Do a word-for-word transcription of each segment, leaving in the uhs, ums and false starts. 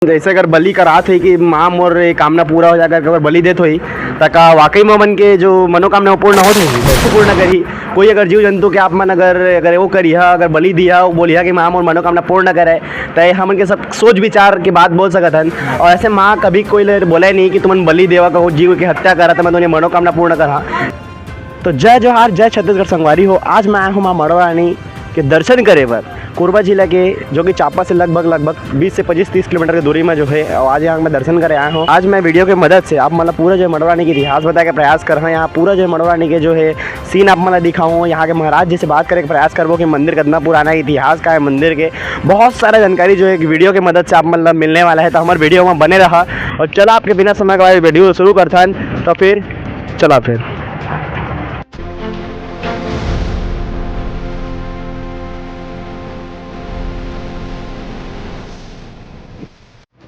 जैसे अगर बलि करात होही कि माँ मोर ये कामना पूरा हो जाए करके अगर बलि देत होही, त का वाकई में मन के जो मनोकामना वो पूर्ण होत होही? बिल्कुल पूर्ण करही। कोई अगर जीव जंतु के आप मन अगर, अगर वो करिहा, अगर बलि दिहा, वो बोलिहा कि माँ मोर मनोकामना पूर्ण करे, त ये हमन के सब सोच विचार के बात बोल सकत हन। और ऐसे माँ कभी कोई ले बोले नहीं कि तुमन बलि देवा, कहूँ जीव के हत्या करा, त मैं तुमन मनोकामना पूर्ण करा। तो जय जोहार, जय छत्तीसगढ़ संगवारी हो। आज मैं आया हूँ माँ मड़वा रानी के दर्शन करे बर, कोरबा जिला के, जो कि चांपा से लगभग, लगभग बीस से पच्चीस तीस किलोमीटर की दूरी में जो है, और आज यहाँ मैं दर्शन करे आया हूँ। आज मैं वीडियो के मदद से आप मतलब पूरा जो है मड़वा रानी के इतिहास बताए के प्रयास कर रहा हूँ। यहाँ पूरा जो है मड़वा रानी के जो है सीन आप मतलब दिखाऊँ, यहाँ के महाराज जी से बात करे के प्रयास करबो कि मंदिर कितना पुराना है, इतिहास का है मंदिर के, बहुत सारा जानकारी जो है वीडियो के मदद से आप मतलब मिलने वाला है। तो हमारे वीडियो में बने रहा और चला आपके बिना समय के वीडियो शुरू करथन। तो फिर चला फिर।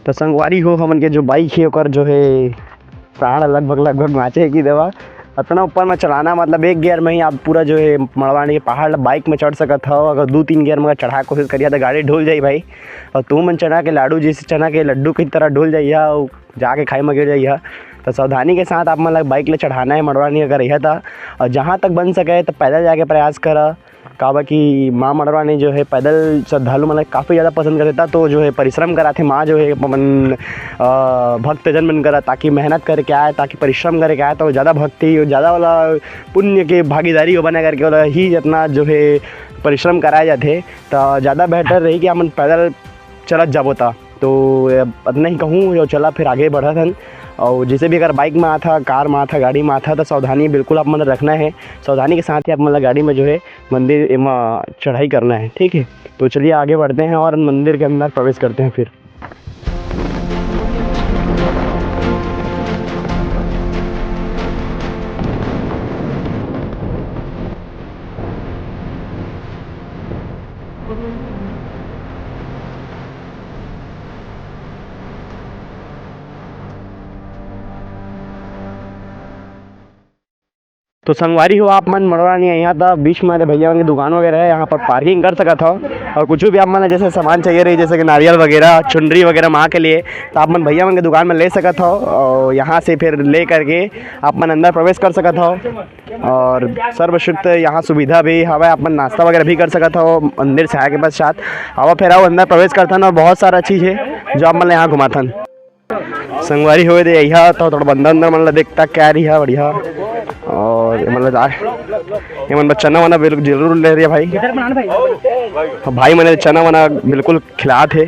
तो संगवारी हो, हमन के जो बाइक है ओकर जो है प्राण लगभग लगभग बाँचे हे कि देवा। अतना ऊपर में चढ़ाना, मतलब एक गियर में ही आप पूरा जो है मड़वा रानी के पहाड़ ला बाइक में चढ़ सकत हव। अगर दू तीन गियर में अगर चढ़ा के कोशिश करिहा तो गाड़ी ढुल जाही भाई। और तू मन चना के लाडू जैसे चना के लड्डू की तरह ढुल जाइहा और जाके खाई में गिर जाइहा। तो सावधानी के साथ आप मन ला बाइक ले चढ़ाना है मड़वा रानी अगर रहिहा था। और जहाँ तक बन सके तो पैदल जाके प्रयास करा। काबर कि माँ मड़वा रानी जो है पैदल श्रद्धालु मन ला काफ़ी ज़्यादा पसंद करथे, त तो जो है परिश्रम कराथे माँ जो है अपन, अ, भक्तजन मन करा, ताकि मेहनत करके आए, ताकि परिश्रम करके आए, तो ज़्यादा भक्ति, ज़्यादा वाला पुण्य के भागीदारी हो बने करके वाला ही जितना जो है परिश्रम कराए जाथे, तो ज़्यादा बेहतर रही कि हमन पैदल चलत जाबो ता। तो अतना ही कहूँ, जो चला फिर आगे बढ़त हन। और जैसे भी अगर बाइक में आता, कार में आता, गाड़ी में आता, तो सावधानी बिल्कुल आप मन रखना है। सावधानी के साथ ही आप मन ला गाड़ी में जो है मंदिर एमा चढ़ाई करना है, ठीक है। तो चलिए आगे बढ़ते हैं और मंदिर के अंदर प्रवेश करते हैं फिर। तो संगवारी हो, आप मन मड़वा रानी यहाँ था, बीच में भैया मन के दुकान वगैरह है, यहाँ पर पार्किंग कर सकत हो। और कुछ भी आप मन ला जैसे सामान चाहिए रही, जैसे कि नारियल वगैरह, चुनरी वगैरह माँ के लिए, तो आप मन भैया मन के दुकान में ले सकत हो। और यहाँ से फिर ले करके आप मन अंदर प्रवेश कर सकत हो। और सर्वशुद्ध यहाँ सुविधा भी हवय, आप मन नाश्ता वगैरह भी कर सकत हो मंदिर से आए के पश्चात। आवा फिर आओ अंदर प्रवेश करथन और बहुत सारा चीज़ है जो आप मन ला यहाँ घुमाथन। संगवारी होए दे, यहाँ तो थोड़ा बंदर अंदर मन ला देखता क्या रही है बढ़िया। और ये मन ला जा, ये मन बस चना वना बिल्कुल जरूर ले रही है भाई। हाँ भाई, मैंने चना वना बिल्कुल खिलात है।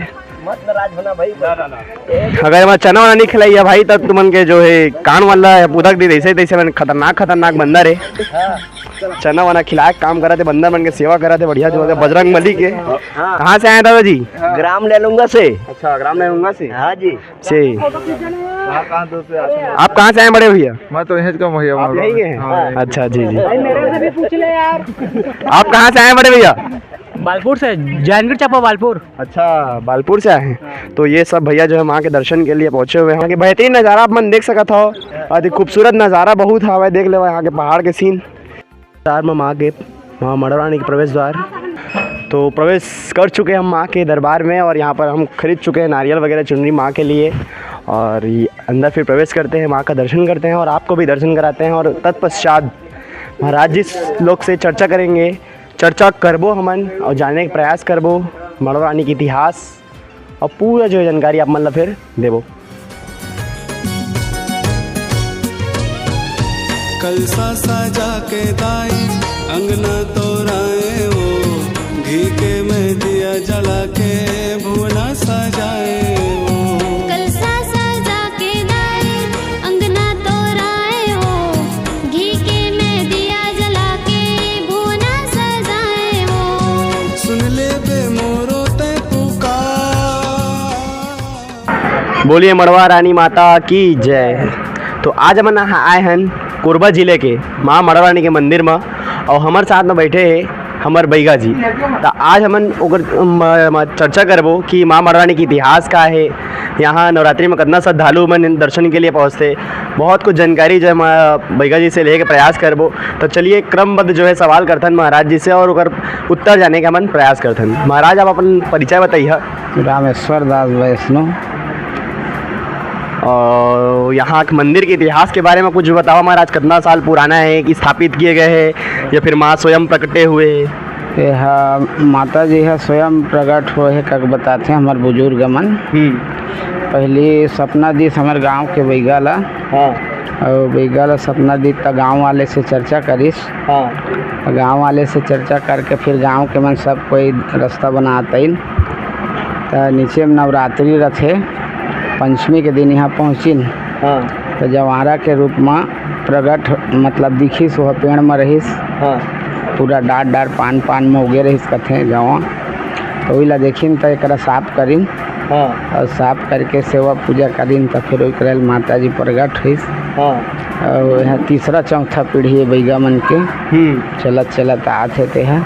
अगर मैं चना वना नहीं खिलाई है भाई, तब तुमन के जो है कान वाला है उधक दी, जैसे तैसे मन खतरनाक खतरनाक बंदर है। चना वना खिलाए के काम करत हे, बंदर मन के सेवा करत हे, बढ़िया जो है बजरंग बली के। हाँ। कहाँ से आए दादाजी? ग्राम लेलुंगा से। अच्छा, ग्राम लेलुंगा से। हाँ जी। से। कहाँ, कहाँ दूर से आते हैं? आप कहाँ से आए बड़े भैया? मैं तो यहीं का भैया आप हूँ। यहीं के हैं? हाँ, यहीं। अच्छा जी जी। भाई, मेरे से भी पूछ ले यार। आप कहाँ से आए बड़े भैया? बालपुर से, जहांगीर चापा बालपुर। अच्छा, बालपुर से आए हैं। तो ये सब भैया जो है माँ के दर्शन के लिए पहुँचे हुए हैं। यहाँ के बेहतरीन नज़ारा आप मन देख सकत हो, अति खूबसूरत नज़ारा बहुत हवा है। देख लेवा यहाँ के पहाड़ के सीन। द्वार में माँ के, माँ मड़वा रानी के प्रवेश द्वार। तो प्रवेश कर चुके हैं हम माँ के दरबार में और यहाँ पर हम खरीद चुके हैं नारियल वगैरह चुनरी माँ के लिए। और ये अंदर फिर प्रवेश करते हैं, माँ का दर्शन करते हैं और आपको भी दर्शन कराते हैं। और तत्पश्चात महाराज जी लोग से चर्चा करेंगे, चर्चा करबो हमन और जाने के प्रयास करबो मड़वा रानी के इतिहास। और पूरा जो है जानकारी आप मन ला फिर देबो। कलसा सजा के दाई अंगना तोराए ओ, घी के मैं दिया जला के भुवना सजाए ओ। कलसा सजा के दाई अंगना तोराए ओ, घी के मैं दिया जला के भुवना सजाए ओ। सुन ले बे मोरो तै पुकार। बोलिए मड़वा रानी माता की जय। तो आज हमन आए हन कोरबा जिले के माँ मड़वा रानी के मंदिर में और हमर साथ में बैठे हैं हमर बैगा जी। तो आज हमन ओकर म, म, चर्चा करबो कि माँ मड़वा रानी के इतिहास का है, यहाँ नवरात्रि में कितना श्रद्धालु मन दर्शन के लिए पहुँचते, बहुत कुछ जानकारी जो है मैं बैगा जी से लेके प्रयास करबो। तो चलिए क्रमबद्ध जो है सवाल करथन महाराज जी से और ओकर उत्तर जाने के हमन प्रयास करथन। महाराज आप अपन परिचय बताइए। रामेश्वर दास वैष्णव। और यहाँ के मंदिर के इतिहास के बारे में कुछ बतावा महाराज, कितना साल पुराना है कि स्थापित किए गए हैं या फिर माँ स्वयं प्रकटे हुए हैं? ये हा, माता जी हा स्वयं प्रकट होए हे, कक बताते हैं हमर बुजुर्ग मन। हम्म। पहली सपना दिस हमर गांव के बैगा ला। हाँ। और बैगा ला सपना दिस त गांव वाले से चर्चा करिस। हाँ। गांव वाले से चर्चा करके फिर गांव के मन सब कोई रास्ता बनातइन। त नीचे में नवरात्रि रथे, पंचमी के दिन यहाँ पहुँचिन। हाँ। त जवारा के रूप में प्रगट, मतलब दिखिस, वह पेड़ में रहिस। हाँ। पूरा डार डार पान पान में उगे रहिस कथे गाँव। तो ओइला देखिन त एकरा साफ करिन। हाँ। और साफ करके सेवा पूजा करिन, त फिर ओकरे ले माता जी प्रगट होइस। हाँ। और यहाँ तीसरा चौथा पीढ़ी है बैगा मन के। हम्म। चलत चलत आत हे तेहा।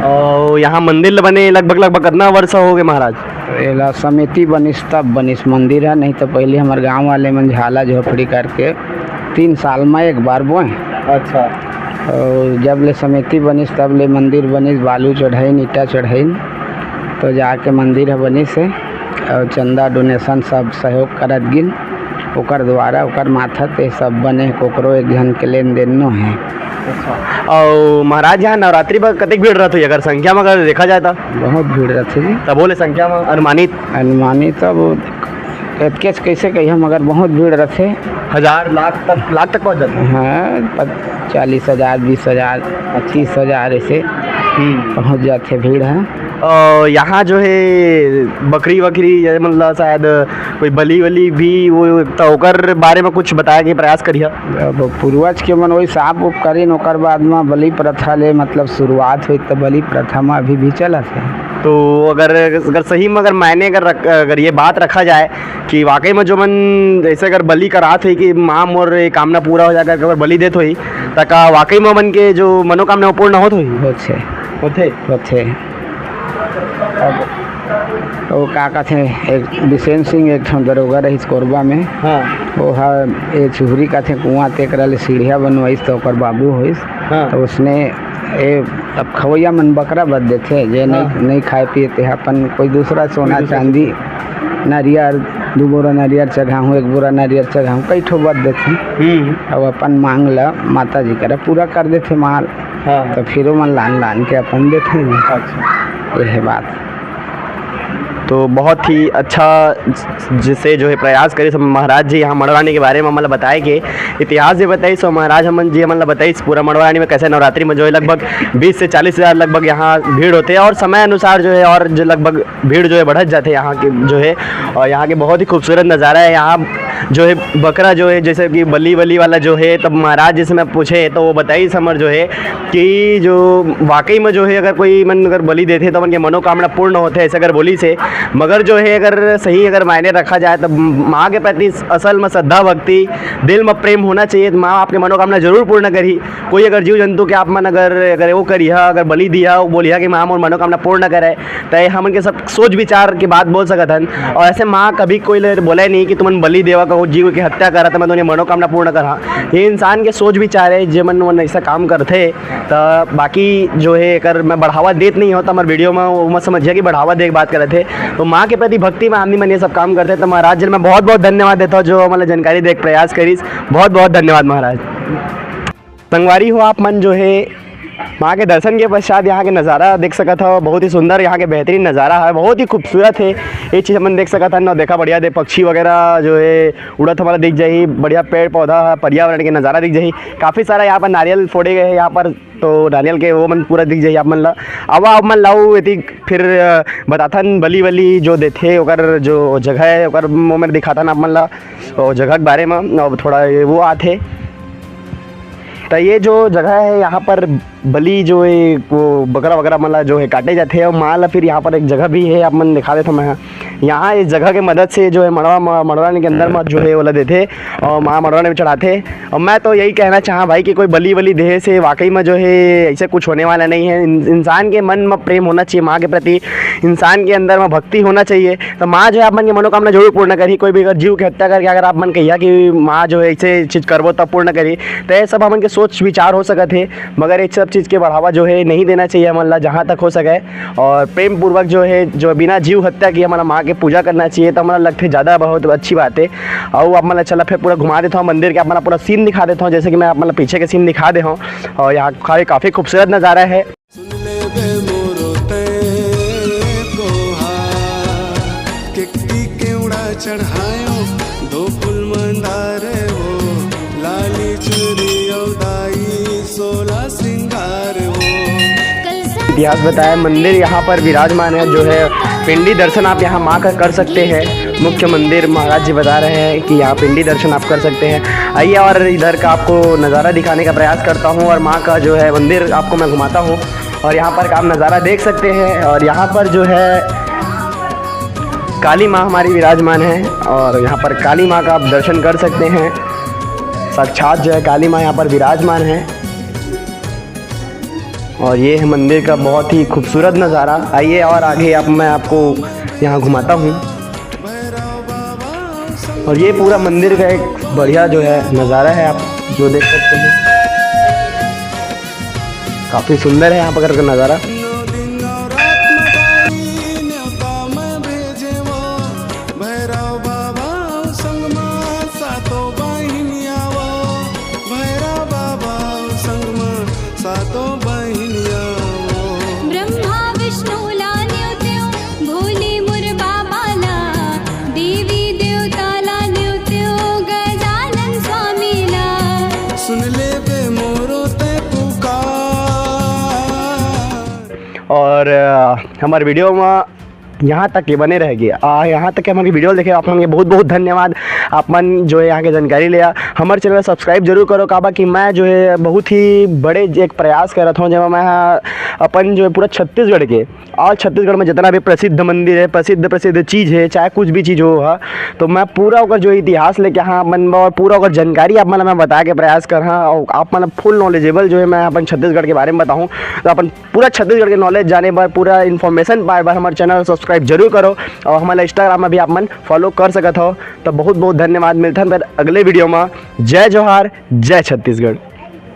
और यहाँ मंदिर ल बने लगभग, लगभग कितना वर्ष हो गए महाराज? एला समिति बनिस तब बनिस मंदिर है, नहीं तो पहले हमर गांव वाले मन झाला झोपड़ी करके तीन साल में एक बार बोए। अच्छा। और जब ले समिति बनिस तब ले मंदिर बनिस, बालू चढ़ाइन, ईटा चढ़ाइन, तो जाके मंदिर ह बनिस हे। और चंदा डोनेशन सब सहयोग करत गिन, ओकर द्वारा ओकर माथत ये सब बने, कोकरो एक झन के लेन देन नो है। अच्छा। और महाराज यहाँ नवरात्रि पर कतेक भीड़ रहत होही अगर संख्या में अगर देखा जाए तो? बहुत भीड़ रहत हे जी। तब बोले संख्या में अनुमानित? अनुमानित अब एतकेच कैसे कहिए, मगर बहुत भीड़ रहत हे। हजार, लाख तक, लाख तक पहुँच जाते हैं? हाँ, पच-, चालीस हजार, बीस हजार, पच्चीस हजार ऐसे हम्म। पहुँच जाते भीड़ है। और यहाँ जो है बकरी वकरी, जैसे मतलब शायद कोई बलि वलि भी, वो तो ओकर बारे में कुछ बताए के प्रयास करिहा। अब पूर्वज के मन वही साफ उफ करिन, ओकर बाद में बलि प्रथा ले मतलब शुरुआत हुई, तो बलि प्रथा में अभी भी चलत है। तो अगर, अगर सही में अगर मायने अगर रख-, अगर ये बात रखा जाए कि वाकई में जो मन जैसे अगर बलि करात होही कि माँ मोर ये कामना पूरा हो जाए करके अगर बलि देत होही, त का वाकई में मन के जो मनोकामना वो पूर्ण होत होही? होथे। होथे? होथे। अब वो का कथे, एक बिसेन सिंह एक ठन दरोगा रहिस कोरबा में। हाँ। वो हा, ये चुहरी कथे कुआं, तेकरा ले सीढ़िया बनवाइस त ओकर बाबू होइस। हाँ। तो उसने, ए, अब खवैया मन बकरा बद देथे, जे नहीं, हाँ। नहीं खाए पिए ते अपन कोई दूसरा सोना कोई दूसरा चांदी, नारियर, दू बोरा नारियर चघाहूँ, एक बोरा नारियर चघाहूँ, कई ठो बद देथे। हम्म। अब अपन मांग ला माता जी करा पूरा कर देथे माल। हाँ। तो फिर वो मन लान लान के अपन देथे। अच्छा। ये है बात। तो बहुत ही अच्छा जिसे जो है प्रयास करिस महाराज जी यहाँ मड़वानी के बारे में हमन ला बताए के इतिहास भी बताइस, और महाराज हमन जी हमन ला बताइस पूरा मड़वानी में कैसे नवरात्रि में जो है लगभग बीस से चालीस हजार लगभग यहाँ भीड़ होथे और समय अनुसार जो है और जो लगभग भीड़ जो है बढ़त जाथे यहाँ के जो है। और यहाँ के बहुत ही खूबसूरत नज़ारा है। यहाँ जो है बकरा जो है जैसे कि बलि वलि वाला जो है, तब महाराज जी से मैं पूछे तो वो बताइस हमर जो है कि जो वाकई में जो है अगर कोई मन अगर बलि देथे तो मन के मनोकामना पूर्ण होथे, ऐसे अगर बोलिस हे। मगर जो है अगर सही अगर मायने रखा जाए तो माँ के प्रति असल में श्रद्धा भक्ति, दिल में प्रेम होना चाहिए, तो माँ आपके मनोकामना जरूर पूर्ण करही। कोई अगर जीव जंतु के आप मन अगर, अगर वो करिहा, अगर बलि दिहा, वो बोलिहा कि माँ मोर मनोकामना पूर्ण करे, तो ये हमन के सब सोच विचार के बात बोल सकत हन। और ऐसे माँ कभी कोई ले बोले नहीं कि तुमन बलि देवा, कहूँ जीव के हत्या करा, तो मैं तुमने मनोकामना पूर्ण करा। ये इंसान के सोच विचार है, जे मन, मन ऐसा काम करथे। तो बाकी जो है एकर मैं बढ़ावा देत नहीं होता हमारे वीडियो में, वो मत समझिए कि बढ़ावा दे के बात करत हे। तो माँ के प्रति भक्ति में आदमी मन ये सब काम करथे। तो महाराज जी मैं बहुत बहुत धन्यवाद देता हूँ जो मतलब जानकारी दे के प्रयास करिस। बहुत बहुत धन्यवाद महाराज। संगवारी हो, आप मन जो है माँ के दर्शन के पश्चात यहाँ के नज़ारा देख सकत हो। बहुत ही सुंदर यहाँ के बेहतरीन नज़ारा है, बहुत ही खूबसूरत है। ये चीज़ अपन देख सकत हन। और देखा बढ़िया दे पक्षी वगैरह जो है उड़त हमारा दिख जाही, बढ़िया पेड़ पौधा है, पर्यावरण के नज़ारा दिख जाही। काफ़ी सारा यहाँ पर नारियल फोड़े गए हैं यहाँ पर, तो नारियल के वो मन पूरा दिख जाही आप मन ला। अब आप मन लाऊ एती फिर अ, बताथन बलि वलि जो देथे ओकर जो जगह है ओकर वो मैं दिखाथन आप मन ला, और जगह के बारे में अब थोड़ा ये वो आथे। तो ये जो जगह है यहाँ पर बलि जो है वो बकरा वगैरह मन ला जो है काटे जाथे और माँ ला फिर यहाँ पर एक जगह भी है आप मन दिखा देता मैं। यहाँ इस जगह के मदद से जो है मड़वा म-, मड़वा के अंदर में जो है ओला देथे और माँ मड़वा में चढ़ाथे। और मैं तो यही कहना चाहा भाई कि कोई बलि वलि देहे से वाकई में जो है ऐसे कुछ होने वाला नहीं है। इन-, इंसान के मन में प्रेम होना चाहिए माँ के प्रति, इंसान के अंदर में भक्ति होना चाहिए। तो माँ जो है आप मन के मनोकामना जरूर पूर्ण करही। कोई भी अगर जीव के हत्या करके अगर आप मन कहिया कि माँ जो है ऐसे चीज करबो तब पूर्ण करही, तो ये सब हमन के सोच विचार हो सकत हे, मगर ये सब चीज़ के बढ़ावा जो है नहीं देना चाहिए हमन ला, जहाँ तक हो सके। और प्रेम पूर्वक जो है, जो बिना जीव हत्या के हमन ला माँ के पूजा करना चाहिए, तो हमन ला लगथे ज़्यादा बहुत अच्छी बात है। और आप मन ला चला फिर पूरा घुमा देता हूँ मंदिर के, आप मन ला पूरा सीन दिखा देता हूँ, जैसे कि मैं आप मन ला पीछे के सीन दिखा दे हूँ। और यहाँ का-, काफ़ी खूबसूरत नज़ारा है। सुन ले बे मोरो तैं कोहा, केकती केवड़ा चढ़ायो, दो फूल मंदार वो, लाली चुरी औ दाई, सोला सिंगार वो। इतिहास बताया, मंदिर यहाँ पर विराजमान है, जो है पिंडी दर्शन आप यहाँ माँ का कर सकते हैं। मुख्य मंदिर महाराज जी बता रहे हैं कि यहाँ पिंडी दर्शन आप कर सकते हैं। आइए और इधर का आपको नज़ारा दिखाने का प्रयास करता हूँ और माँ का जो है मंदिर आपको मैं घुमाता हूँ। और यहाँ पर आप नज़ारा देख सकते हैं और यहाँ पर जो है काली माँ हमारी विराजमान है और यहाँ पर काली माँ का आप दर्शन कर सकते हैं। साक्षात जो है काली माँ यहाँ पर विराजमान है। और ये है मंदिर का बहुत ही खूबसूरत नज़ारा। आइए और आगे आप, मैं आपको यहाँ घुमाता हूँ। और ये पूरा मंदिर का एक बढ़िया जो है नज़ारा है, आप जो देख सकते हैं, काफ़ी सुंदर है यहाँ पर का नज़ारा। भैरव बाबा संगमा सातो बहिनिया वो, भैरव बाबा संगमा सातो बहिनिया वो। ब्रह्मा विष्णु ला न्योत्यो, भोले मोर बाबा ला, देवी देवता ला न्योत्यो, गजानन स्वामी ला। सुन ले बे मोरो तैं पुकार। और अ, हमारे वीडियो में यहाँ तक के बने रह गए, आ, यहाँ तक के हमारे वीडियो देखे, आप मन के बहुत बहुत धन्यवाद। आप मन जो है यहाँ के जानकारी लिया, हमारे चैनल सब्सक्राइब जरूर करो, काबर कि मैं जो है बहुत ही बड़े एक प्रयास करत हूँ, जेमा मैं ह अपन जो है पूरा छत्तीसगढ़ के, और छत्तीसगढ़ में जितना भी प्रसिद्ध मंदिर है, प्रसिद्ध प्रसिद्ध चीज़ है, चाहे कुछ भी चीज़ हो हा, तो मैं पूरा ओकर जो इतिहास लेके हाँ आप मन बर और पूरा ओकर जानकारी आप मन ला मैं बताए के प्रयास कर हाँ, और आप मन ला फुल नॉलेजेबल जो है मैं अपन छत्तीसगढ़ के बारे में बताऊँ। तो अपन पूरा छत्तीसगढ़ के नॉलेज जाने बर, पूरा इन्फॉर्मेशन पाए बर हमारे चैनल सब्सक्राइब जरूर करो और हमारे इंस्टाग्राम में भी आप मन फॉलो कर सकत हो। तो बहुत बहुत धन्यवाद, मिलथन फिर अगले वीडियो में। जय जोहार, जय छत्तीसगढ़।